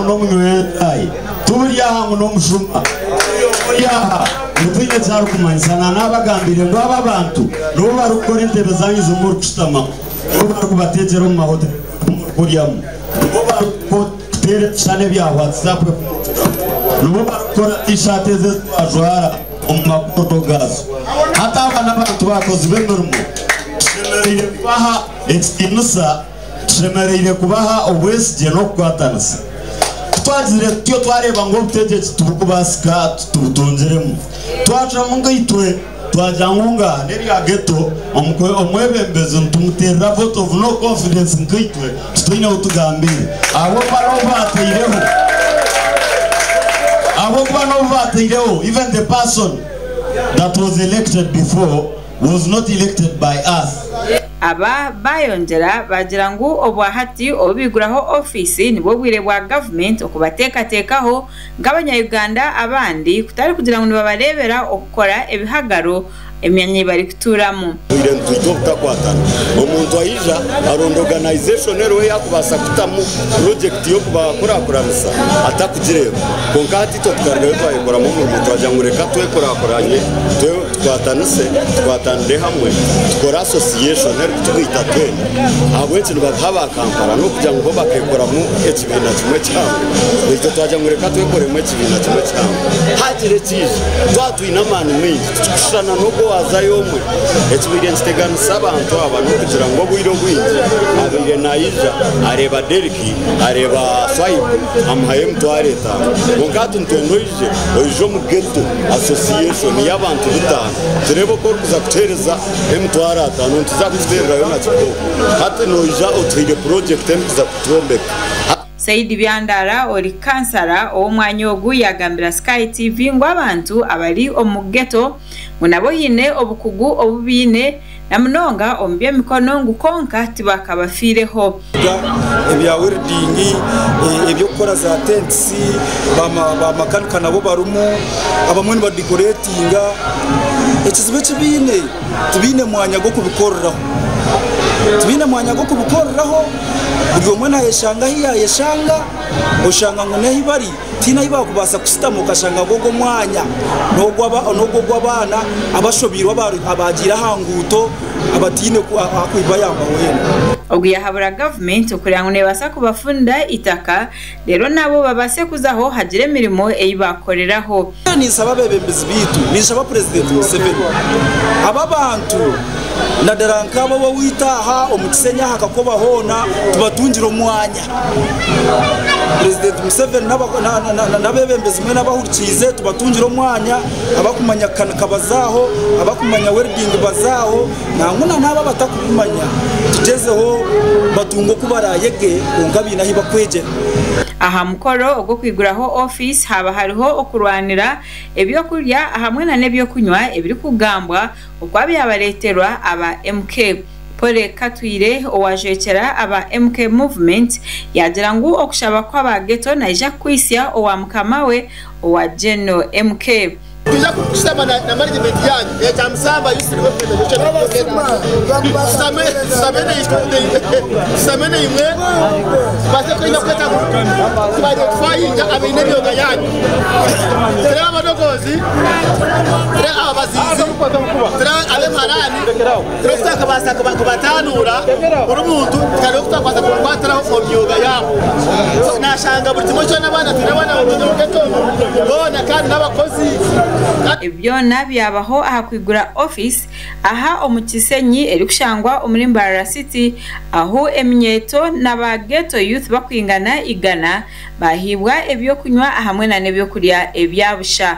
N'omunywi w'enjaayi, tuburi aha ngu n'omushuma, buri omwe ori aha ngu twine eki arikumanyisa. Na naabagambiire ngu aba abantu nibo barikukora entebe zaanyu ezi murikushutamamu, nibo barikubateekyera omu mahoteri agu murikuryamu, nibo barikuteera ebishushani ebya WhatsApp ebi murikutamu, nibo barikukora T-shirt ezi ezi twajwara omu makondo gaazo. Hati aba n'abantu bakozi b'emirimo, tushemereire kubaha ekitiinisa. Tushemereire kubaha obwesigye n'okukwatanisa. Ku twagizire tutyo twareeba ngu obutegyeki tiburikubaasika titubutungiremu. Twacwamu nkaitwe twagira ngu ngaaha n'erya ghetto omwebembezi nitumuteerera vote of no confidence nkaitwe titwine ou tugambiire ahabw'okuba n'obu baataireho ahabw'okuba n'obu baataireho even the person that was elected before was not elected by us. Aba bayongyera baagira ngu obwahati obu baiguraho ofiisi nibwo bwire bwa gavumenti okubateekateekaho nk'abanya Uganda abandi kutari kugira ngu nibabareebera okukora ebihagaro emyanya ei barikutuuramu. Twire nitwita obutakwatana. Omuntu aija aronda organisation eriho ei akubaasa kutamu project y'okubakurakuranisa atakugireeba. Kwonka hati itwe tukarugayo twayekoramu omurimo twagira ngu reka twekurakuranye. Tukwatanise, tukwatanire hamwe tukore association erikutugaita twena. Ahabw'enki nibabiha aba Kampala? N'okugira ngu bo bakeekoramu ekibiina kimwe kihango. Naitwe twagira ngu reka twekoremu ekibiina kimwe kihango. Haagira ekiija, twaba twine amaani maingi, tikikushushana n'ogu owaazayo omwe. Ekibaire nikiteganisa abantu aba n'okugira ngu obwire obwingi abaire naija areeba Derrick, areeba Swaibu amuhayo emitwaro etaano. Kwonka hati nitwenda oije. Oije omu Ghetto Association y'abantu bitaano tureebe oku orikuza kutuheereza emitwaro ataano nituza kukuteererayo na kibooko. Hati noija otuhaire purojekiti erikuza kutwombeka. Saidi Byandara ori kansara ow'omwanya ogu yaagambira Sky TV ngu abantu abari omu ghetto ngu nabo haine obukugu obu baine na munonga omu by'emikono ngu kwonka tibakabafiireho. Ebya welding, eby'okukora za tents, ba makanika nabo barimu, abamwe nibadecoratinga. Ekizibu eki baine, tibaine mwanya gw'okubikoreraho. Tibaine mwanya gw'okubikoreraho, buri omwe naayeshanga ahu yaayeshanga, oshanga ngu n'ahu bari tihaine ahu baakubaasa kushutama okashanga ngu ogwo omwanya n'ogw'abaana abashobeirwe abaagiire aha nguuto abataine ahakubayamba hoona. Ogu yahabura gavumenti okureeba ngu neebaasa kubafunira eitaka reero nabo babaase kuzaho hagire emirimo ei baakoreraho. Ninshaba abeebembezi baitu, ninshaba Purezidenti Museveni, aba abantu nadara nk'abo ab'owaitu aha omu Kisenyi aha Kakoba hoona tubatungire omwanya. Purezidenti Museveni n'abeebembezi mwena abahurikiize tubatungire omwanya, abakumanya kukanika baze aho, abakumanya welding baze aho, nangwa na n'abo abatakubimanya tugyezeho batunge oku baraayege kwonka baine ahu bakwegyera. Aha mukoro ogw'okwiguraho ofiisi haaba hariho okurwanira eby'okurya hamwe na n'eby'okunywa ebirikugambwa okwa byabareeterwa aba MK. Polly Katwire owajwekyera aba MK Movement yaagira ngu okushaba kw'aba ghetto naija kukwitsya owa mukama we owa General MK. Twija kushutama na management yanyu ekya Musamba Youth Development Association tushutame naimwe tubaase kwenda kweta ngu tuba identifyinga abaine emyoga yanyu turebe abadogozi turebe ababaziizi turebe ab'emparani Turebe oku twakabaasa kubatanuura buri muntu tukareeba oku twakubaasa kubakwatiraho omu myoga yaabo. So nashanga buri kimwe kyona abaana twine abaana barungi omu ghetto omu boona kandi n'abakozi. Ebi byona byabaho aha kwigura ofiisi aha omu Kisenyi erikushangwa omuri Mbarara City ahu eminyeeto na ba Ghetto Youth bakwingana igana bahiibwa eby'okunywa ahamwe na n'ebyokurya ebya busha.